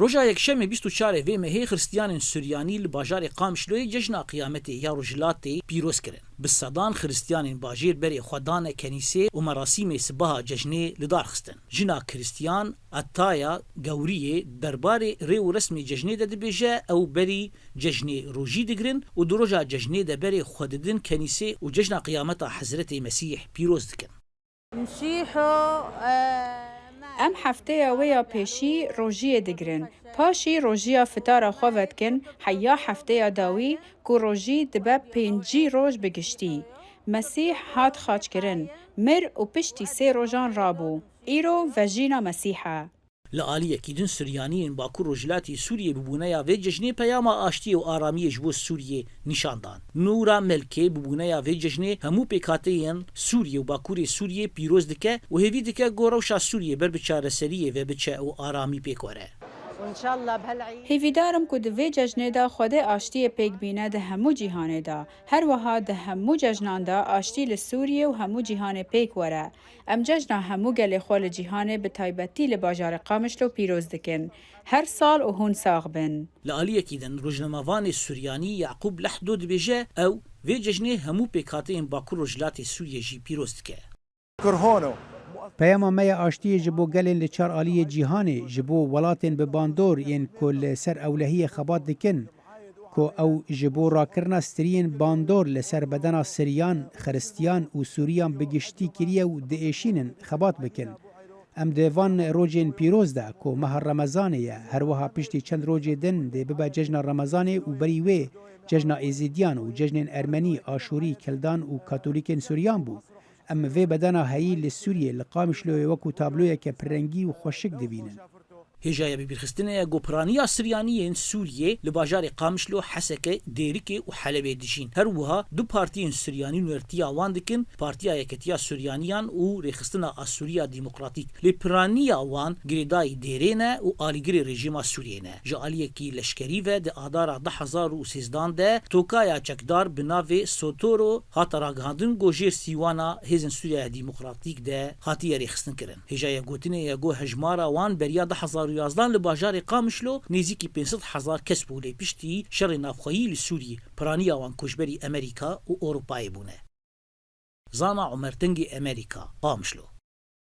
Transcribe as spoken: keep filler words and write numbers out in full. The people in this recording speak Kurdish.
Roja Yekşemê bîst û çarê vê mehê xiristiyanên Suryanî li bajarê Qamişloyê cejna Qiyametê ya Rojhilatê pîroz kirin. Bi sedan xiristiyanên bajêr berê xwe dane kenîsê û merasîmê sibaha cejnê li dar xistin. Jina Kristiyan Ataya Gewriyê derbarê rê û resmê cejnê de dibêje, ew berî cejnê rojî digirin û di roja cejnê de berê xwe didin kenîsê û cejna Qiyameta Hezretê Mesîh pîroz dikin. Em hefteya wê ya pêşî rojiyê digirin. Paşî rojiya fitara xwe vedikin heya hefteya dawî ku rojî dibe pêncî roj bi giştî. Mesîh hat xaçkirin, mir û piştî sê rojan rabû. Îro vejîna Mesîh e. Li aliyekî din Suryaniyên Bakur Rojhilatê Sûriyê bi bûneya vê cejnê peyama aştiyê û aramiyê ji bo Sûriyê nîşan dan. Nûra Melkê bi bûneya vê cejnê hemû pêkhateyên Sûriyê û Bakurê Sûriyê pîroz dike û hêvî dike ku rewşa Sûriyê ber bi çareseriyê ve biçe û aramî pêk were. Hêvîdar im ku di vê cejnê de Xwedê aştiyê pêk bîne di hemû cîhanê de. Her wiha di hemû cejnan de aştî li Sûriyê û hemû cîhanê pêk were. Em cejna hemû gelê xwe li cîhanê bi taybetî li bajarê Qamişlo pîroz dikin. Her sal û hûn sax bin. Li aliyekî din rojnamevanê Suryanî Yaqûb Lehdo dibêje, ew vê cejnê hemû pêkhateyên Bakur Rojhilatê Sûriyê jî pîroz dike. Peyama me ya aştiyê ji bo gelên li çar aliyê cîhanê, ji bo welatên bi bandor yên ku li ser ewlehiyê xebat dikin, ku ew ji bo rakirina striyên bandor li ser bedena Siryan, Xiristiyan û Sûriyan bi giştî kiriye û diêşînin xebat bikin. Em di van rojên pîroz de ku meha Remezanê ye, her wiha piştî çend rojê din dê bibe cejna Remezanê û berî wê cejna Êzidiyan û cejnên Ermenî, Aşûrî, Kildan û Katolîkên Suryan bû. Em vê bedena heyî li Sûriyê, li Qamişloyê wekû tabloyeke pirrengî û xweşik dibînin. Hêjaya bibîrxistinê ye ku piraniya Siryaniyên Sûriyê li bajarê Qamişlo, Heseke, Dêrikê û Helebê dijîn. Her wiha du partiyên Siryanî nûnertiya wan dikin, Partiya Yeketiya Siryaniyan û Rêxistina Asûriya Demokratîk. Lê piraniya wan girêdayî Dêrê ne û alîgirê rejîma Sûriyê ne. Ji aliyekî leşkerî ve di adara du hezar û sêzdan de tokaya çekdar bi navê Sotoro hate ragihandin ku jêr sîwana Hêzên Sûriya Demokratîk de hatiye rêxistin kirin. Hêjaya gotinê ye ku hejmara wan beriya du hezar û yazdan li bajarê Qamişlo nêzîkî pênc sed hezar kes bû, lê piştî şerê navxweyî li Sûriyê piraniya wan koçberî Amerîka û Ewropayê bûne. Zana Omer Tengê Amerîka, Qamişlo.